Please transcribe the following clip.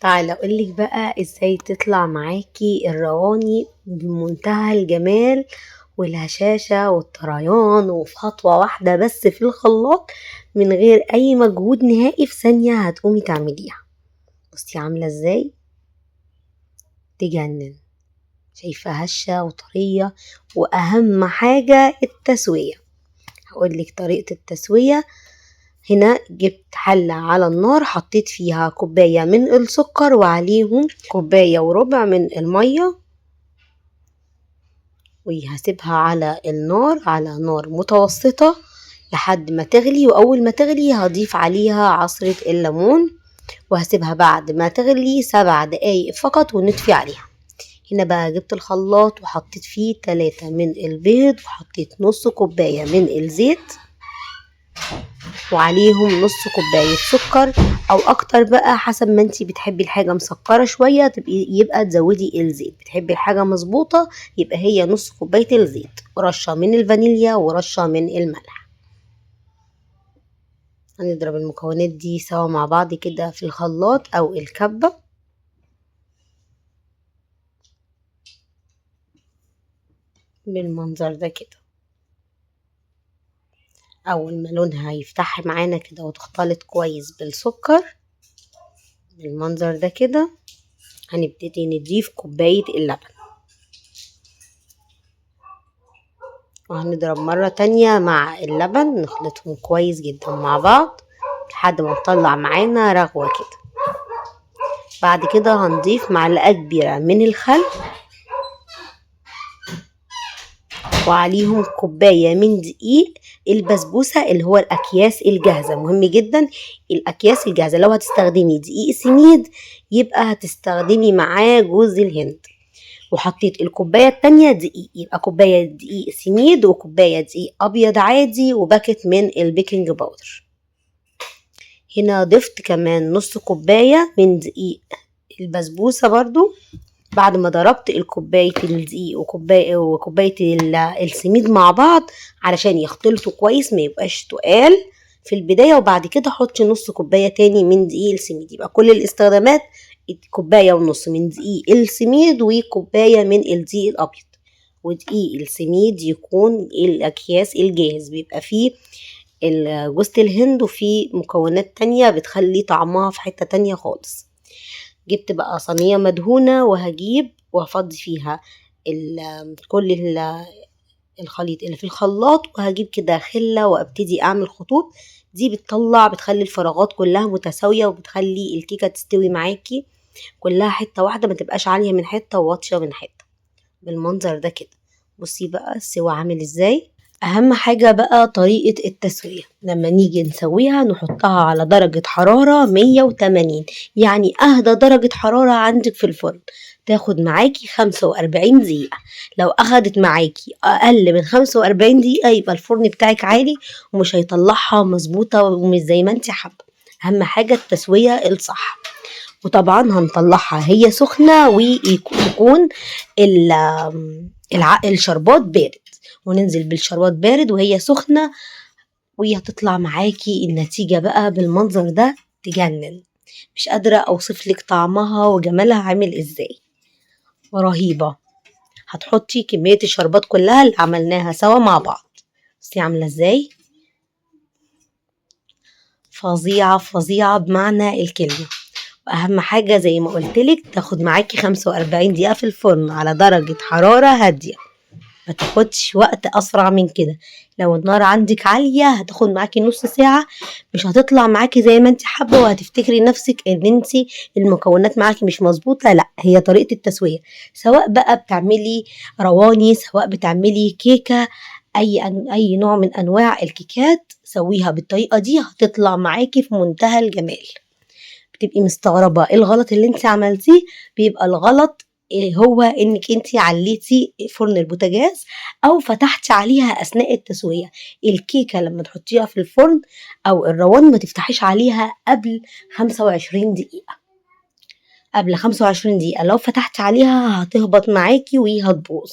تعالى اقولك بقى ازاي تطلع معاكي الرواني بمنتهى الجمال والهشاشة والطريان، وفي خطوة واحدة بس في الخلاط من غير اي مجهود نهائي، في ثانية هتقومي تعمليها. بصي عاملة ازاي، تجنن، شايفة هشة وطرية. واهم حاجة التسوية، هقولك طريقة التسوية. هنا جبت حلة على النار، حطيت فيها كوباية من السكر وعليهم كوباية وربع من المية، وهسيبها على النار على نار متوسطة لحد ما تغلي. وأول ما تغلي هضيف عليها عصرة الليمون، وهسيبها بعد ما تغلي 7 دقايق فقط ونطفي عليها. هنا بقى جبت الخلاط وحطيت فيه 3 من البيض، وحطيت نص كوباية من الزيت، وعليهم نص كوباية سكر أو أكتر بقى حسب ما انتي بتحبي الحاجة مسكرة شوية يبقى تزودي الزيت، بتحبي الحاجة مظبوطة يبقى هي نص كوباية الزيت، ورشة من الفانيليا ورشة من الملح. هنضرب المكونات دي سوا مع بعض كده في الخلاط أو الكبة. بالمنظر ده كده. أول ما لونها يفتح معانا كده وتختلط كويس بالسكر بالمنظر ده كده، هنبتدي نضيف كوباية اللبن، وهنضرب مرة تانية مع اللبن، نخلطهم كويس جدا مع بعض لحد ما نطلع معانا رغوة كده. بعد كده هنضيف معلقة كبيرة من الخل، وعليهم كوباية من دقيق البسبوسة اللي هو الأكياس الجاهزة. مهم جدا الأكياس الجاهزة، لو هتستخدمي دقيق سميد يبقى هتستخدمي معاه جوز الهند. وحطيت الكوباية التانية دقيق، يبقى كوباية دقيق سميد وكوباية دقيق أبيض عادي وباكت من البيكنج باودر. هنا ضفت كمان نص كوباية من دقيق البسبوسة برضو، بعد ما ضربت الكوباية الدقيق وكوباية السميد مع بعض علشان يختلطوا كويس ما يبقاش تقال في البداية. وبعد كده حطي نص كوباية تاني من دقيق السميد، يبقى كل الاستخدامات كوباية ونص من دقيق السميد وكوباية من الدقيق الأبيض. ودقيق السميد يكون الأكياس الجاهز، بيبقى فيه جوزة الهند وفيه مكونات تانية بتخلي طعمها في حتة تانية خالص. جبت بقى صينية مدهونة وهجيب وهفضي فيها كل الخليط اللي في الخلاط، وهجيب كده خلة وابتدي اعمل خطوط. دي بتخلي الفراغات كلها متساوية، وبتخلي الكيكة تستوي معاكي كلها حتة واحدة، ما تبقاش عالية من حتة وواطية من حتة بالمنظر ده كده. بصي بقى السوا عامل ازاي. اهم حاجة بقى طريقة التسوية، لما نيجي نسويها نحطها على درجة حرارة 180، يعني اهدى درجة حرارة عندك في الفرن، تاخد معاكي 45 دقيقة. لو اخدت معاكي اقل من 45 دقيقة يبقى الفرن بتاعك عالي ومش هيطلعها مظبوطة ومش زي ما انت حابة. اهم حاجة التسوية الصح. وطبعا هنطلعها هي سخنة ويكون الشربات بارد، وننزل بالشربات بارد وهي سخنة، وهي هتطلع معاكي النتيجة بقى بالمنظر ده تجنن. مش قادرة اوصف لك طعمها وجمالها عامل ازاي، رهيبة. هتحطي كمية الشربات كلها اللي عملناها سوا مع بعض. بصي عاملة ازاي، فظيعة فظيعة بمعنى الكلمة. واهم حاجة زي ما قلتلك تاخد معاكي 45 دقيقة في الفرن على درجة حرارة هادية، ما تاخدش وقت اسرع من كده. لو النار عندك عالية هتاخد معاكي نص ساعة، مش هتطلع معاكي زي ما انت حابة، وهتفتكري نفسك ان انت المكونات معاكي مش مظبوطة. لا، هي طريقة التسوية، سواء بقى بتعملي رواني، سواء بتعملي كيكة، اي نوع من انواع الكيكات سويها بالطريقة دي هتطلع معاكي في منتهى الجمال. بتبقي مستغربة ايه الغلط اللي انت عملتيه، بيبقى الغلط إيه هو انك انت عليتي فرن البوتاجاز او فتحتي عليها اثناء التسوية. الكيكة لما تحطيها في الفرن او الرواني ما تفتحيش عليها قبل 25 دقيقة، قبل 25 دقيقة لو فتحتي عليها هتهبط معاكي وهتبوظ.